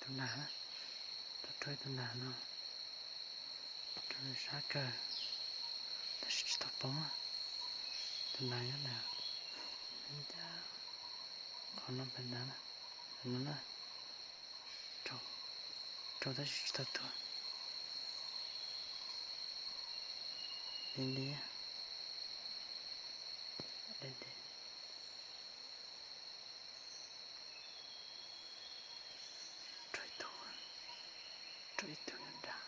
Tus nas, tau raug ib tug nas no, raug sab kawg, tab sis tsis tau poob. Tus nas nyob ntawm qhov no pem ntawd, no na, raug, raug tab sis tsis tau tuag. Li li, li li. Raug ib tug, raug ib tug nram.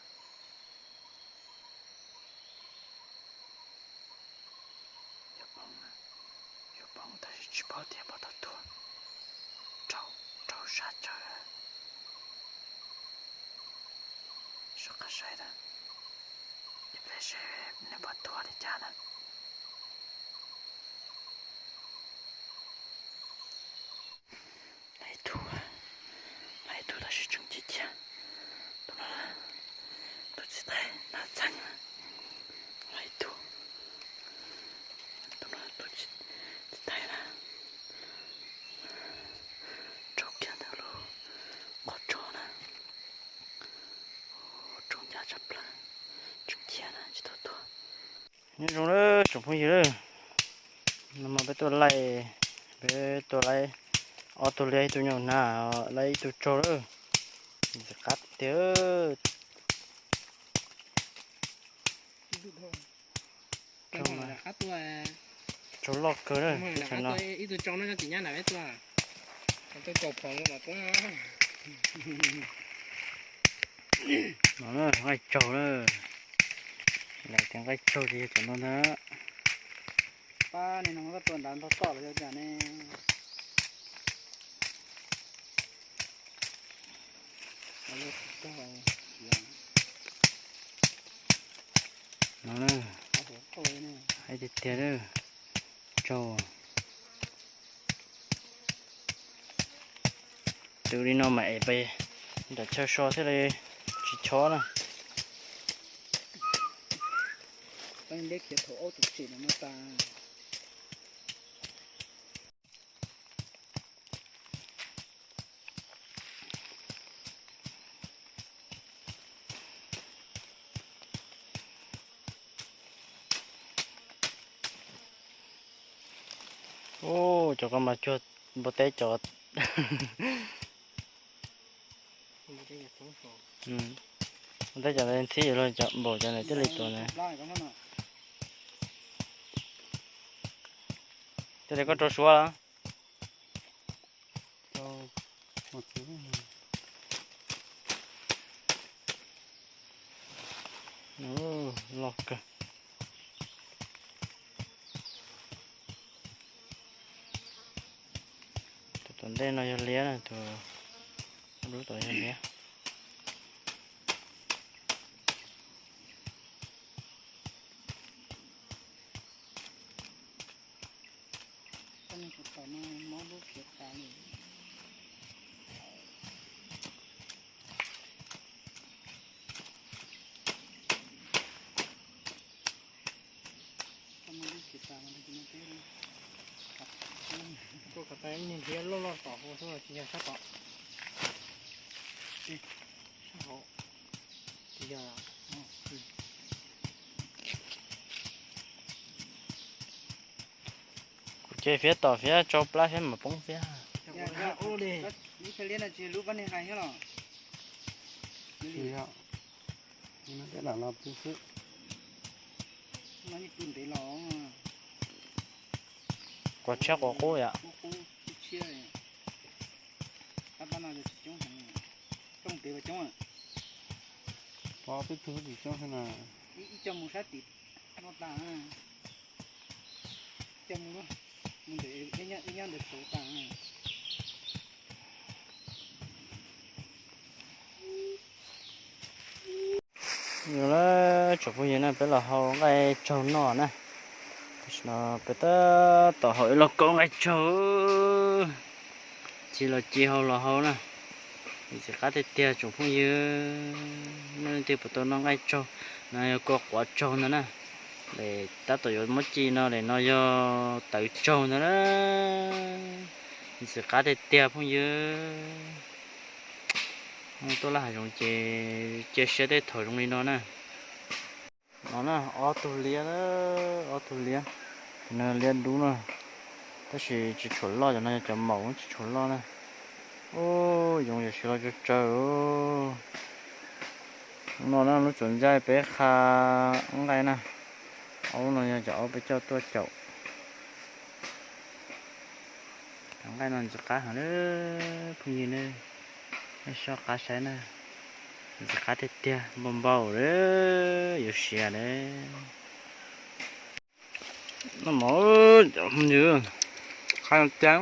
Yuav poob, yuav poob tab sis tsis paub tias puas tau tuag. Raug, raug sab tsawv. Soj qab saib na, ib pliag seb nws puas tuag li cas na. Laiv ib tug, laiv ib tug tab sis tseem cia cia. Tus no, tus txiv taig na txheeb, laiv ib tug. Tus no tus txiv taig na, raug kiag ntawm lub qhov tsos na. Raug ncaj tshaj plaws, tseem cia na tsis tau tuag. Nyob zoo lawm tsoom phooj ywg lawm, no mas peb tuaj laij, peb tuaj laij ob tug liab ib tug nyuj hnav, laij ib tug tsaug lawm. Ntxim qab tiag, tsaug loj kawg lawm teb chaws no. No nqaij tsaug lawm, lawv tias nqaij tsaug ces yog cov no ntag. Pab ne no koj tua nrad ntog toj los yog cas ne? No, hais tiag tiag, tsaug. Tus li no mas es pes nram chaw so thiaj li tsis chob na. Peb khiav thaum aub tus tsev no tas. Ub, cov ko mas cuag npua teb cov, npua teb cov ntxhib los cov npaum cov ntawd thiaj li tuaj na. Thiaj li koj rau suav los. Loj kawg. Tus tom ntej no yog liab na, tus lub tom yog liab. Kuv kom tas ib niag nrhiav loj loj tom hauv xwb tsis yog sab tom, sab hauv, tsis yog. Kuv ces fiab tom fiab tsau plab fiab mam poob fiab. Lub liab no tsis yog lub pab neeg hais thiab los? Tsis yog, peb lam los pw xwb. Pw ntev los. Quav tshiab quav qub yom. Qub qub tshiab tshiab. Tab pab no tsis coob heev, coob pem vas coob. Pov peb tug tsis coob heev na. Ib co mus sab tim no tas, ib co mus, mus ntawm ib nyob ntawm saud tas. Yog lawm tsoom phooj ywg na, peb los hau nqaij tsaug noj na. Tam sim no peb tab tom hau ib lauj kaub nqaij tsaug, ci los ci hau los hau na. Ntxim qab tiag tiag tsoom phooj ywg, nej leej twg puas tau noj nqaij tsaug no, yog kua quav tsaug ntag na. Tab tom yuav muab ci no, no yog tawv tsaug ntag na. Ntxim qab tiag tiag phooj ywg. Tuaj laj hav zoov ces cia siab tej thaum zoo li no na. No na, ob tug liab, ob tug liab, no liab dub na, tab sis tsis tshua loj, cov no yog cov maum tsis tshua loj na. Ub, yoov yam siv los tsawg tsawg. No na, lub tsuas ntxaij peb qha nqaij na. Aub no yog cov aub peb coj tuaj caum. Cov nqaij no ntxim qab heev na, phooj ywg na. Nej soj qab saib na, ntxim qab tiag tiag, npau npau, yuav siav lawm. No mas cov phooj ywg, qab tiag.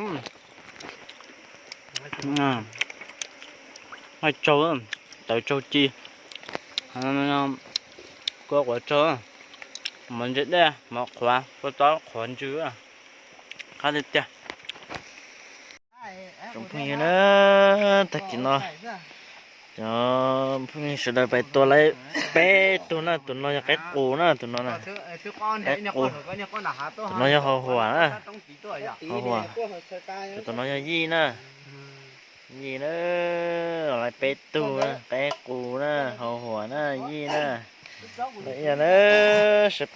Nqaij tsaug, tawv tsaug ci, kua quav tsaug, mov ntse dej, mov qhuav, kua txob qhuav ntsws, qab tiag tiag. Tsoom phooj ywg na, tag kis no cov phooj ywg sawv daws pais tua lawm peb tug na, tus no yog qaib qus na, tus no na, qaib qus, tus no yog hau huam na, hau huam, tus no yog yij na, yij na, lawv peb tug na, qaib qus na, hau huam na, yij na, lawv ib yam na, sawv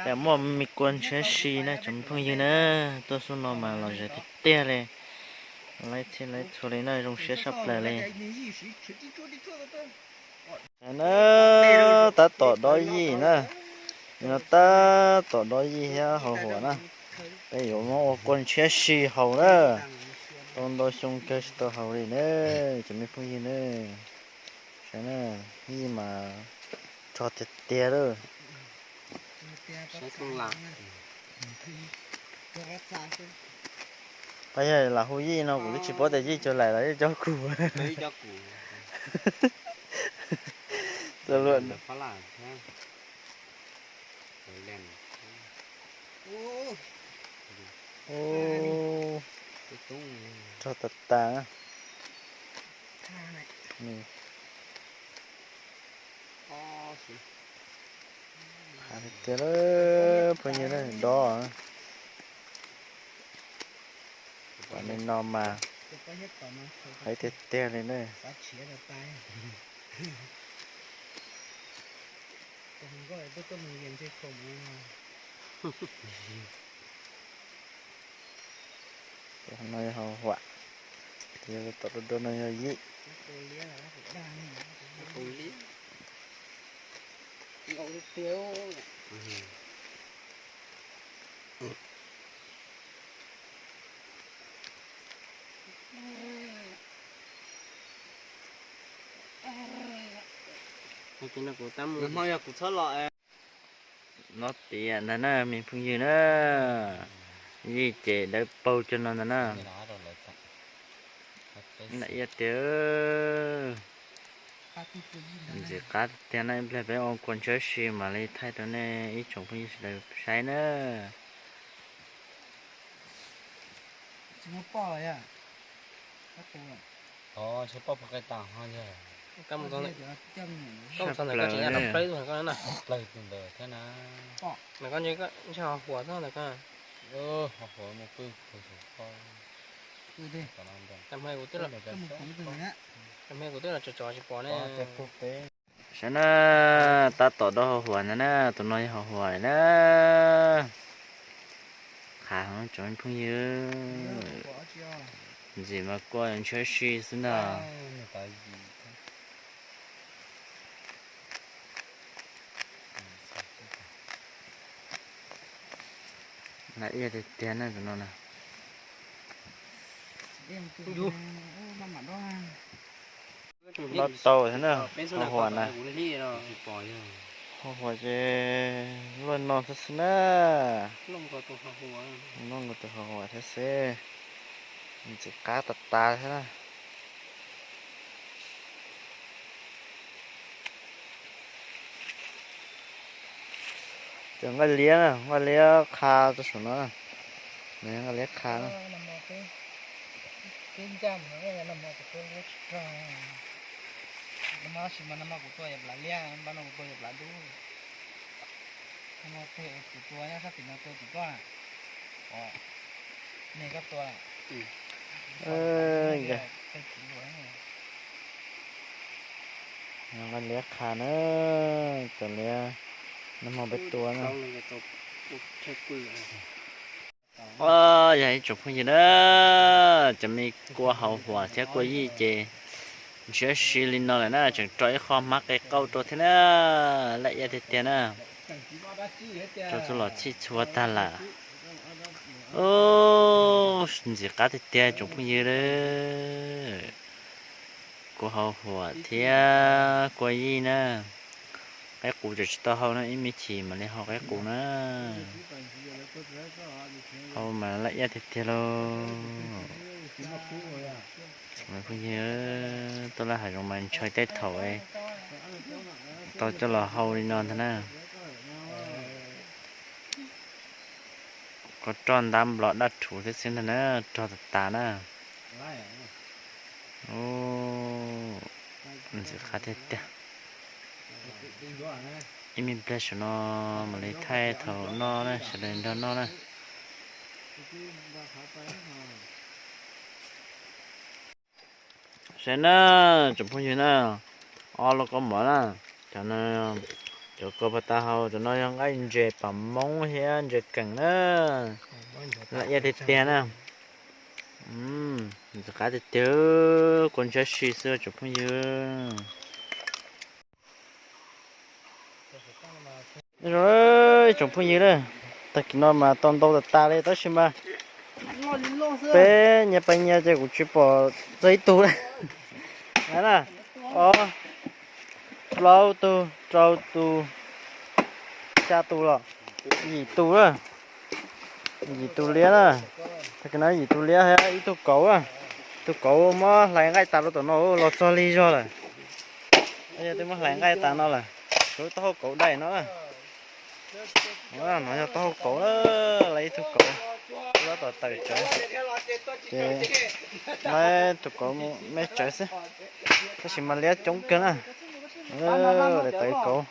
daws muaj me kua ntshiab si na, tsoom phooj ywg na, tuaj xub no mas los zem tiag tiag li, lawv txhij lawv txhua li na, zoo siab tshaj plaws li. Saib na, tab tom dob yij na, no tab tom dob yij thiab hau huam na, peb yuav muab ua kua ntshiab si haus na, tau ntau xyoo kawg tsis tau haus li na, cov me phooj ywg na, saib na, yij mas rog tiag tiag lawm. Pab yog lam hu yij no kuv twb tsis paub tias yij cov laim los yij cov kuv. Txawm luam rog tas tas. Qab tiag tiag lawm phooj ywg na, dob. Tom li no mas qab tiag tiag li na. No yog hau huam, tom do do no yog yij. Hmo yog kuv txhob los. No tias ntag na me phooj ywg na, yij ces dawb paug cog no ntag na. Lam iaj tiag, ntxim qab tiag na, ib pliag peb ua kua ntshiab si mam li thaij rau nej ib tsoom phooj ywg sawv daws saib na. Saib na, tab tom dob hau huam ntag na, tus no yog hau huam na. Qab heev tsoom phooj ywg, ntxim mas kua ntshiab si xwb ntag. Lam iaj tiag tiag na tus no na. Dob tau thiab na, hau huam na. Hau huam ces luaj no thiab xwb na. Luaj nkaus tus hau huam thiab xwb. Ntxim qab tas tas thiab na. Cov nqaij liab na, nqaij liab qha rau saum no, nws yog nqaij liab qha na. Nqa liab qha na, cov liab nag hmo peb tua na. Yog ib tsoom phooj ywg na, cov me kua hauv huam thiab kua yij ces ntshiab si li no lawm na, tseem rau ib qho hmab qe qauj rau thiab na, laj iab tiag tiag na. Rau txuj lom txhij txhua tag lawm. Ntxim qab tiag tiag tsoom phooj ywg. Kua hauv huam thiab kua yij na. Qaib qus tseem tsis tau hau na, ib me chim mam li hau qaib qus na. Hau mas laj iab tiag tiag lauj. Phooj ywg, tuaj laj hav zoov mas ntshaw tej thaum tau coj los hau li no ntag na. Kua roj ntab nplos daj rhuv thiab xwb ntag na, rog tas tas na. Ntxim qab tiag tiag. Ib me pliag saum no mam li thaij thaum noj na, sawv daws nrog noj na. Saib na, tsoom phooj ywg na, ob lub kaub mov na, cov no, cov kua puag ta hau, cov no yog nqaij ntses pam moob thiab ntses keem na, laj iab tiag tiag na. Ntxim qab tiag tiag, kua ntshiab si xwb tsoom phooj ywg. Ib tsoom phooj ywg na, tag kis no mas tau ntau tas tas li tab sis mas peb nyias pais nyias ces kuv tsis pom txog ib tug na. Ob, plaub tug, rau tus, xya tus los yim tus na. Yim tus liab na. Tag kis no yim tus liab thiab ib tug kauv na. Tus kauv muab hlais nqaij tas rau tom no los txog lig zog lawm. Yog twb muab hlais nqaij tas no lawm. Kuv taub hau kauv dai no na. No yog taub hau kauv na, lawv ib tug kauv, tab tom tawm tsawv. Ces lawv tus kauv me tsawv xwb, tab sis mas liab coob kawg na. Daim tawv kauv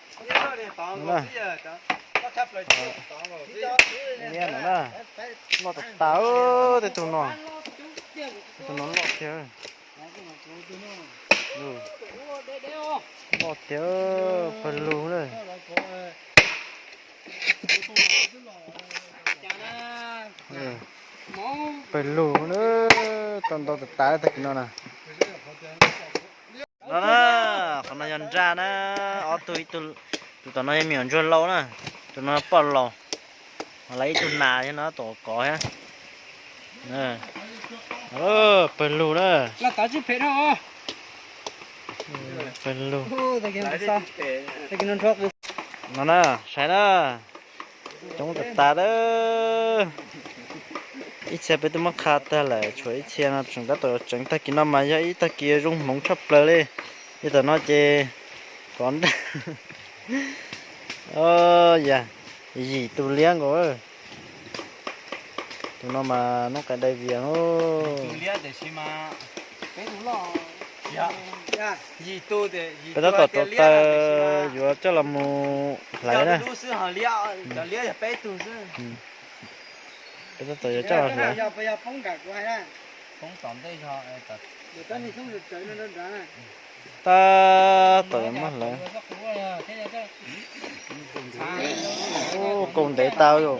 na. Liab no na, loj tas tas tej tug no, tej tug no loj tiag. Loj tiag, pawg lug na. Pawg lug na, tau ntau tas tas tag kis no na. No na, qhov no yog nraj na, ob tug, ib tug, tus tom no yog me nyuam ntsuag lau na, tus no poj laus, ho lawv ib tug nas thiab no tom kov thiab. Pawg lug na. Pawg lug. No na, saib na, coob tas tas lawm. Ib txhia peb twb muab qha tag lawm, tshuav ib txhia no tseem tab tom tseev. Tag kis no mas yog ib tag kis zoo hmoov tshaj plaws li. Yog tom no ces kov nraj. Yam, yim tus liab nkaus. Tus no mas noob qes dai vias. Peb tab tom rau taws yuav coj los mus hlais na. Peb tab tom yuav coj los hlais. Tab tom yuav muab hlais. Ub, kaus ntev tau yom.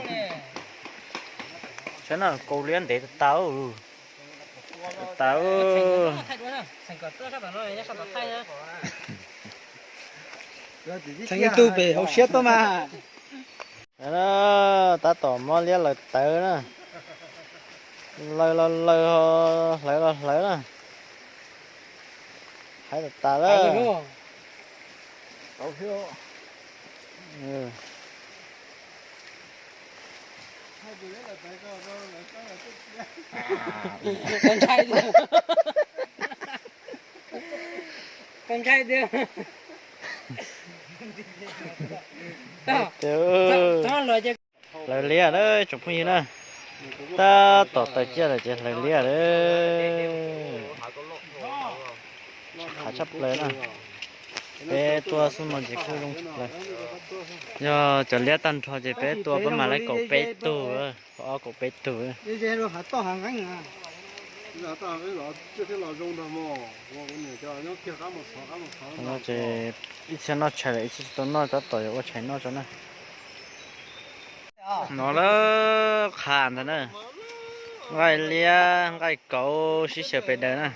Saib na, kaus liab ntev tas tas. Tas. Txheev ib tug pem hauv siab tuaj mas. Tab tom muab liab laws tawv na. Laws los laws, hlawv los hlawv na. Hais tas tas lawm. Koj ntshai tiag. Koj ntshai tiag. Hlawv liab na tsoom phooj ywg na. Tab tom taws ciaj lawm ces hlawv liab lawm. Qab tshaj plaws na. Peb tua xub no ces kuj zoo tshaj plaws. Yog cov liab tag nrho ces peb tua pab mas lawv kaum peb tug, ob kaum peb tug. Ces ib txhia noj tshais lawm, ib txhia tsis tau noj, tab tom yuav ua tshais noj tso na. No lawm, qha ntag na. Nqaij liab nqaij kauv sib xyaw pes daws na.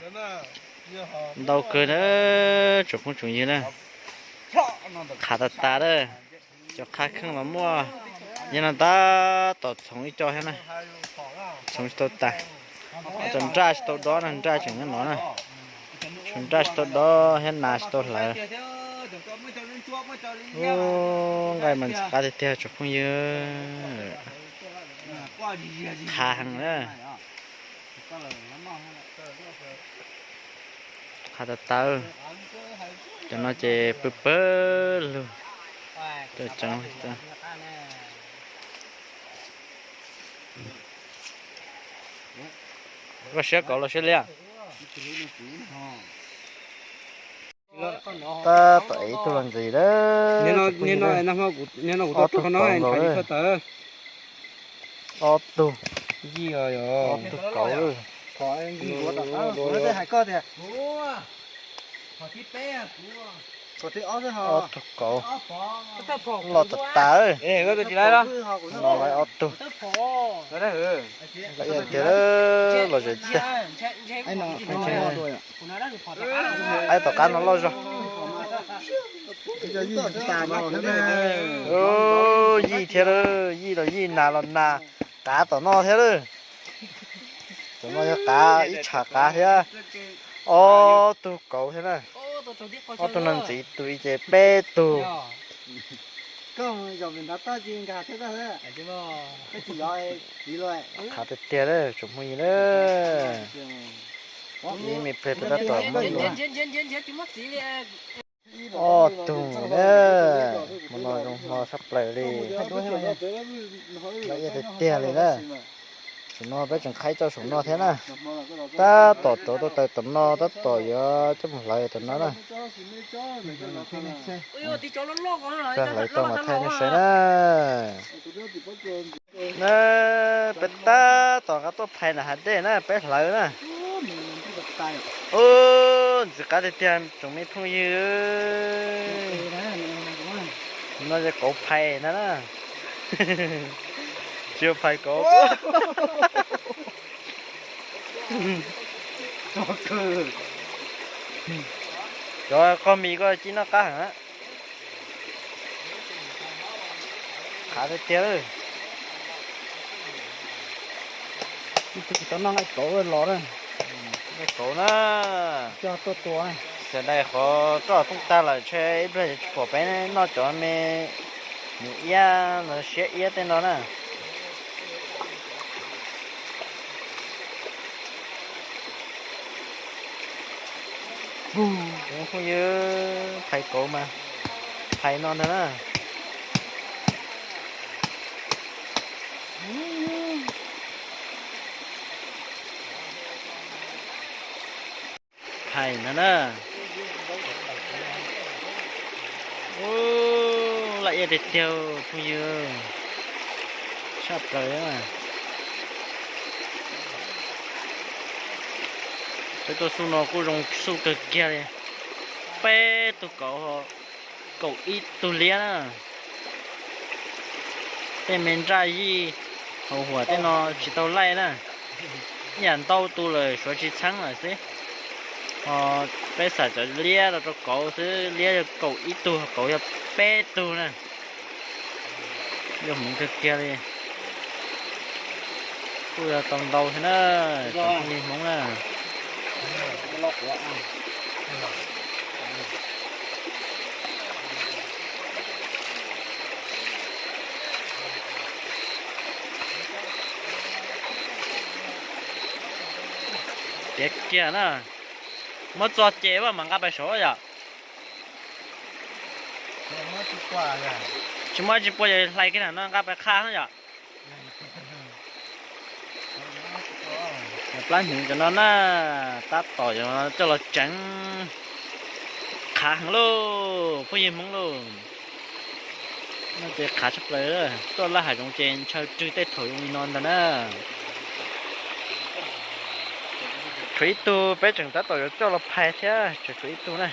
Ntau kawg na, tsoom phooj tsoom ywg na. Qha tas tas lawm. Cov qha kheej los muaj, yog no tab tom txhoov ib co thiab na. Txhoov tsis tau tas. Cov nraj tsis tau dob na, nraj tseem nyob no na. Tshuav nraj tsis tau dob thiab nas tsis tau hlawv. Ub, nqaij mas ntxim qab tiag tiag tsoom phooj ywg. Qha heev na. Qha tas tas. Cov no ces pw pawg lug. Cov tseev. Koj siab kauv los siab liab? Tab tom ev ib tug los ntxiv lawm. Ob tug kauv nkaus lawm. Ob tug, ob tug kauv lawm. Ob tug kauv loj tas tas. No lawv ob tug. Lawv tiag tiag, los zem tiag. Aib tom qab no loj zog. Yij thiab lawm, yij los yij, nas los nas, qav tom no thiab lawm. Tom no yog qav, ib tsham qav thiab. Ob tug kauv thiab na. Ob tug no ntxiv tus ib ces peb tug. Qhav tiag tiag lawm tsoom phooj ywg na. Ib me pliag pem tab tom muaj ib ob tug na. Hmo no zoo hmo tshaj plaws li. Lawv iab tiag tiag li na. Saum no peb tseem qhaib tso saum no thiab na. Tab tom rauv tau taws tom no, tab tom yuav coj mus hlawv tom no na. Hlawv tau mas thaij nej saib na. Na, peb tab tom nqa tuaj phais nram hav dej na, peb hlawv na. Ub, ntxim qab tiag tiag tsoom me phooj ywg. No yog kauv phais ntag na. Tsis yog phais kauv. Cov qog mis koj cia noj qab heev. Qhav tiag tiag. Ib tug tsis tau noj nqaij kauv los na. Nqaij kauv na. Coj tuaj tua. Xav dai qhov roj tooj tag lawm ntshe ib pliag tsis pom peb noj cov me nyuam iab no, siab iab tej no na. Phooj ywg, phais kauv mas phais no ntag na. Phais ntag na. Ub, laj iab tiag tiag phooj ywg. Tshaj plaws. Peb tuaj xub no kuj zoo xub kawg kiag li. Peb tug kauv, kaum ib tug liab na. Tej me nraj yij hauv huam tej no tsis tau laij na. Ib yam ntau tus lawm suav tsis txheeb lawm xwb. Ho peb xam cov liab los rau kauv xwb, liab yog kaum ib tug, kauv yog peb tug na. Yog hmoov kawg kiag li. Kuj yog tau ntau thiab na, tsoom phooj ywg Hmoob na. Tiav kiag na. Muab txo ces mam nqa pais saud yom. Tsis muaj tsis pua, yog hlais kiag no nqa pais qha yom. Plab hnyuv cov no na, tab tom yuav coj los tseev. Qhav heev lauj, phooj ywg Hmoob lauj. No ces qhav tshaj plaws, tuaj laj hav zoov ces ntshaw rwg tej thaum zoo li no ntag na. Tshuav ib tug peb tseem tab tom yuav coj los phais thiab, tshuav ib tug na.